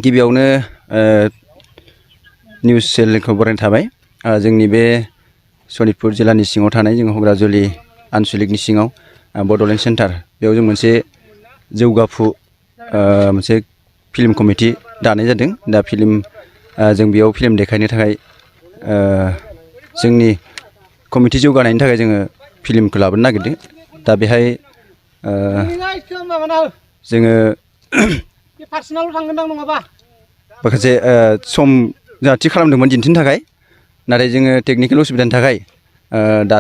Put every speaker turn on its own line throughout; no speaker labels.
गिबियावनो निउस चेनेलखौ बरायनाय थाबाय जोंनि बे सनितपुर जिल्लानि सिङाव थानाय जों हग्राजुलि आनसलिकनि सिङाव बड'लेण्ड सेन्टार बेयाव जों मोनसे जौगाफु मोनसे फिल्म कमिटि दानाय जादों दा जों बेयाव फिल्म देखायनो थाखाय जोंनि कमिटि जौगानायनि थाखाय जोङो फिल्मखौ लाबोनो नागिरदों दा बेहाय जोङो माखासे सम जोंहा थि खालामदोंमोन दिन्थिनो थाखाय नाथाय जोङो टेकनिकेल उसुबिदानि थाखाय दा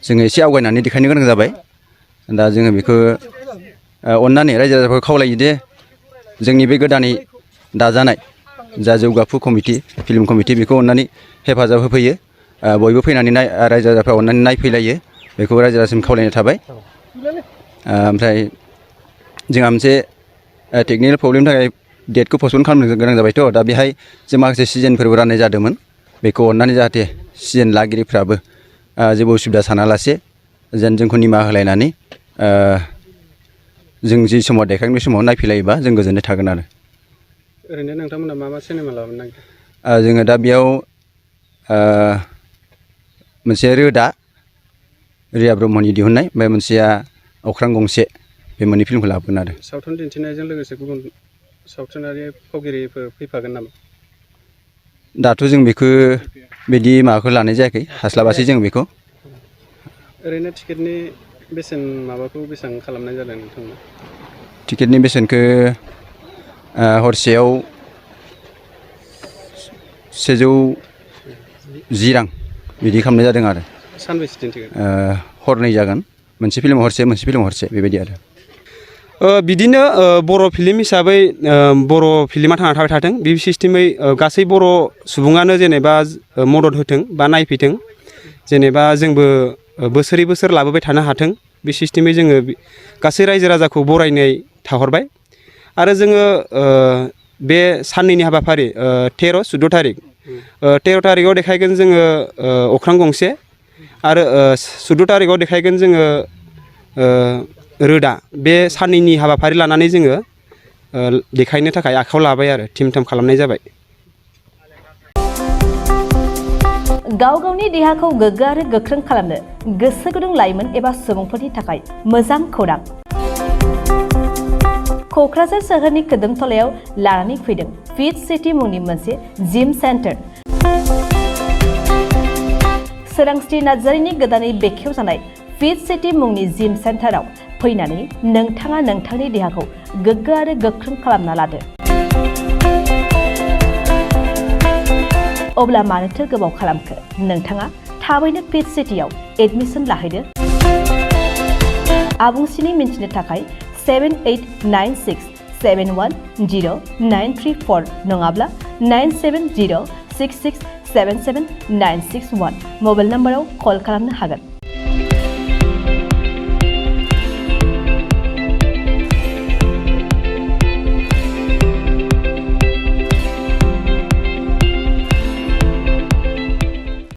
जोङो एसे आवगायनानै देखायनो गोनां जाबाय दा जोङो बेखौ अननानै रायजो राजाफोरखौ खावलायो दे जोंनि बे गोदानै दाजानाय जा जौगाफु कमिटि फिल्म कमिटि बेखौ अननानै हेफाजाब होफैयो बयबो फैनानै रायजो राजाफ्रा अननानै नायफैलायो बेखौ रायजो राजासिम खावलायनाय थाबाय ओमफ्राय जोंहा मोनसे टेकनिकेल प्रब्लेमनि थाखाय डेटखौ पस्टपन खालामनो गोनां जाबायथ' दा बेहाय जों माखासे सिजनफोरबो राननाय जादोंमोन बेखौ अननानै जाहाथे सिजन लागिरिफ्राबो जेबो उसुबिदा सानालासे जेन जोंखौ निमाहा होलायनानै जों जि समाव देखायगोन बे समाव नायफैलायोबा जों गोजोननाय थागोन आरो
ओरैनो नोंथांमोना मा सिनेमा लाबोनो नागिरदों
जोङो दा बेयाव मोनसे रोदा रिया ब्रह्मनि दिहुननाय ओमफ्राय मोनसेया अख्रां गंसे बे मोननै फिल्मखौ लाबोगोन आरो
सावथुन दिन्थिनायजों लोगोसे गुबुन सावथुनारि फावगिरिफोर फैफागोन नामा
दाथ' जों बेखौ बिदि माबाखौ लानाय जायाखै हास्लाबासै जों बेखौ
ओरैनो टिकेटनि बेसेन माबाखौ बेसेबां खालामनाय जादों नोंथांमोना
टिकेटनि बेसेनखौ हरसेयाव 110 रां बिदि खालामनाय जादों आरो
सानबेसे दिन्थिगोन
हरनै जागोन मोनसे फिल्माव हरसे मोनसे फिल्माव हरसे बेबायदि आरो
बिदिनो बर' फिल्म हिसाबै बर' फिल्मा थांना थाबाय थाथों बे सिस्टेमै गासै बर' सुबुङानो जेनेबा मदद होथों बा नायफैथों जेनेबा जोंबो बोसोरै बोसोर लाबोबाय थानो हाथों बे सिस्टेमै जोङो गासै रायजो राजाखौ बरायनाय थाहरबाय आरो जोङो बे साननैनि हाबाफारि 13-14 थारिख 13 थारिखआव देखायगोन जोङो अख्रां गंसे आरो 14 थारिखआव देखायगोन जोङो रोदा बे साननैनि हाबाफारि लानानै जोङो देखायनो थाखाय आखायाव लाबाय आरो थिम थाम खालामनाय जाबाय
गाव गावनि देहाखौ गोग्गो आरो गोख्रों खालामनो गोसो गुदुं लाइमोन एबा सुबुंफोरनि थाखाय मोजां खौरां क'क्राझार सोहोरनि खोदोमथलायाव लानानै फैदों फिट सिटी मुंनि मोनसे जिम सेन्टार सोरांस्रि नार्जारिनि गोदानै बेखेवजानाय फिट सिटी मुंनि जिम सेन्टाराव फैनानै नोंथाङा नोंथांनि देहाखौ गोग्गो आरो गोख्रों खालामना लादो अब्ला मानोथो गोबाव खालामखो नोंथाङा थाबैनो फिट सिटीआव एडमिसन लाहैदो आबुंसिनै मिन्थिनो थाखाय 7896710934 नङाब्ला 9706677961 मबाइल नाम्बाराव कल खालामनो हागोन